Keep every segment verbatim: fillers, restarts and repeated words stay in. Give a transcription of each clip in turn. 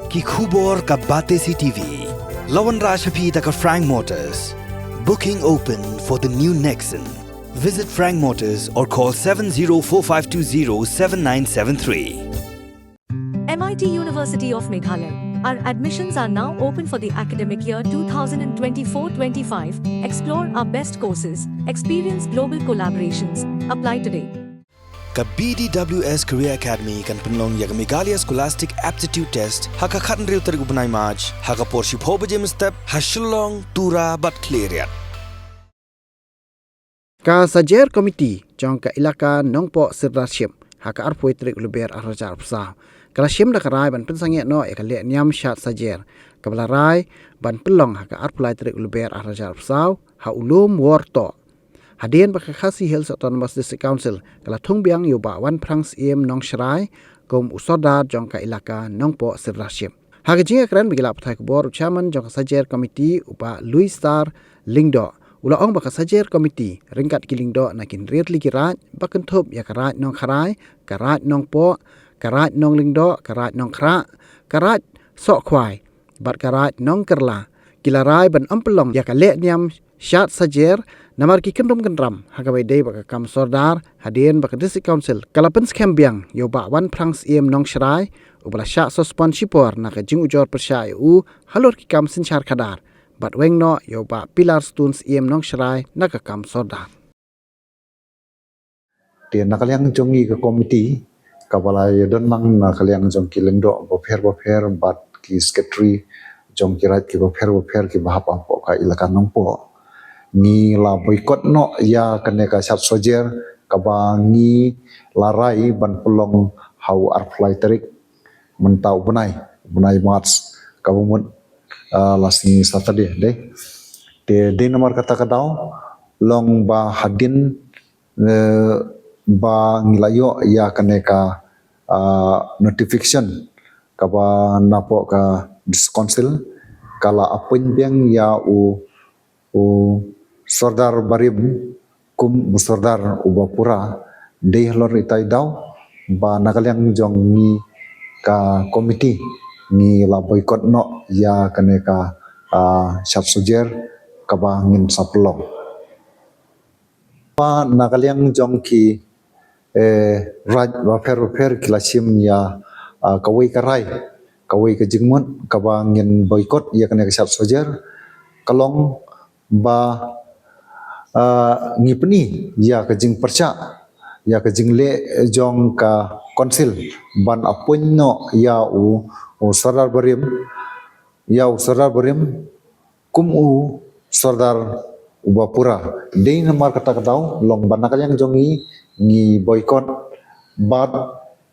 Ki khubor ka Batesi T V. La wanrah sha phi da ka Frank Motors. Booking open for the new Nexon. Visit Frank Motors or call seven zero four five two zero seven nine seven three. M I T University of Meghalaya. Our admissions are now open for the academic year twenty twenty-four twenty-five. Explore our best courses, experience global collaborations. Apply today. Ka B D W S Career Academy kan pynlong ïa ka Meghalaya Scholastic Aptitude Test ha ka khathynriew tarik u bnai March ha ka por shiphew baje mynstep ha Shillong, Tura bad Khliehriat. Ka Sajer Committee jong ka Elaka Nongpoh Sirdarship ha ka arphew tarik u Lber arhajar arphew saw ka la shim da ka rai ban pynsangeh noh ïa ka lehniam shad sajer kaba la rai ban pynlong ha ka arphew lai tarik u Lber arhajar arphew saw ha u lum Wortoh. Hadien ba ka Khasi Hills Autonomous District Council ka la thung biang ïa u Bah Wanphrang Syiem Nongsharai kum u Sordar jong ka Elaka Nongpoh Sirdarship. Ha ka jingïakren bad ki lad pathai khubor, u Chairman jong ka Sajer Committee, u Bah Louis Star Lyngdoh, u la ong ba ka Sajer Committee ryngkat ki lyngdoh na ki hynriew tylli ki raid ba kynthup ïa ka Raid Nongkharai, ka Raid Nongpoh, ka Raid Nonglyngdoh, ka Raid Nongkhrah, ka Raid Sohkhwai bad ka Raid Nongkylla ki la rai ban ym pynlong ïa ka lehniam shad sajer namar ki kyndrum kyndram ha kaba ïadei bad ka kam sordar, hadien ba ka District Council ka la pynskhem biang ïa u Bah Wanphrang Syiem Nongsharai uba la shah suspend shipor na ka jingujor pyrshah ïa u halor ki kam synshar khadar bad weng noh ïa u Bah Pilarstone Syiem Nongsharai na ka kam sordar. Te na ka liang jong ngi ka komiti kaba la ïadon lang na ka liang jong ki lyngdoh bapher bapher bad ki sekretari jong ki raid ki bapher bapher kiba hap hapoh ka Elaka Nongpoh, ngi la boycott noh ïa kane ka shad sajer kaba ngi la rai ban pynlong ha u arphew lai tarik mynta u bnai, u bnai March, kaba mut, ah, la sngi Saturday dei. Te dei namar kata ka daw long ba hadien, eh, ba ngi la ïoh ïa kane ka, ah, notification kaba napoh ka District Council ka la appoint biang ïa u u Sordar barim kum u Sordar uba pura. Dei halor ita i daw ba na ka liang jong ngi ka komiti ngi la boycott noh ïa kane ka, ah, shad sajer kaba ngin sa pynlong. Ba na ka liang jong ki, eh, raid bapher bapher ki la shim ïa, ah, kawei ka rai, kawei ka jingmut kaba ngin boycott ïa kane ka shad sajer ka long ba, ah, ngi pyni ïa ka jingpyrshah ïa ka jingleh jong ka council ban appoint noh ïa u, u Sordar barim, ïa u Sordar barim kum u Sordar uba pura. Dei namar kata ka daw long ba na ka liang jong ngi ngi boycott bad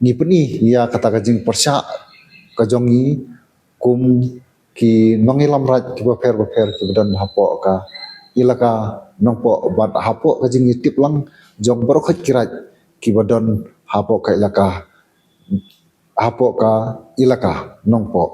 ngi pyni ïa kata ka jingpyrshah ka jong ngi kum ki nongïalam raid kiba pher bapher kiba don hapoh ka Elaka Nongpoh bad hapoh ka jingïatip lang jong baroh ki raid kiba don hapoh ka Elaka, hapoh ka Elaka Nongpoh.